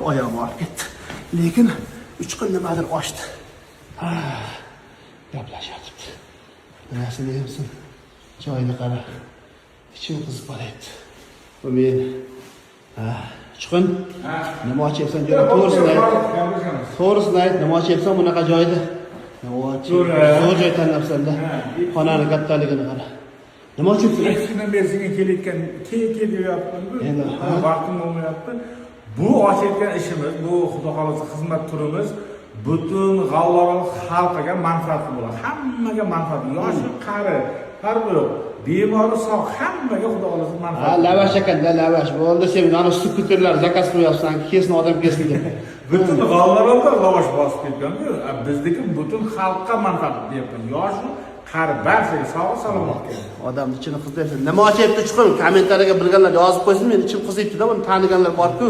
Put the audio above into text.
Oyog'im og'rib ketdi. Lekin Uchqun nimadir ochdi. Ha, gaplashyotibdi. Nimasini yemsin? Joyini qara. Ichim qizib boryapti. Bu men. Ha, Uchqun. Nima ochyapsan joyda? To'g'risini ayt. To'g'risini ayt, nima ochyapsan bunaqa joyda? Nima ochyapsan? Zo'r joy tanlabsan-da. Xonani kattaligini qara. Nima ochyapsan? Eskiden beri senga kelayotgan, kel kel deyapman. Endi, ha. Vaqtim bo'lmayapti. Bu ochayotgan ishimiz, bu xudo xohlasa xizmat turimiz butun G'allaorol xalqiga manfaatli bo'ladi. Hammaga manfaatli. Yoshi, qari, farqi yo'q. Bemori sog', hammaga xudo xohlasa Ha, manfaatli. Lavash ekanda, lavash. Bo'ldi, sen mana skuterlar заказ qo'yapsan, kelsin odam kelsin deb. Butun G'allaorolda lavash bosib ketgan-ku. Bizniki butun xalqqa manfaatli deyapman. Yoshi, qari barchaga sog' salomat. Odamni ichini qizdiryapsan. Nima ochyapti, Uchqun? Kommentariyaga bilganlar yozib qo'ysin, men ichim qiziyapti-da, buni taniganlar bor-ku.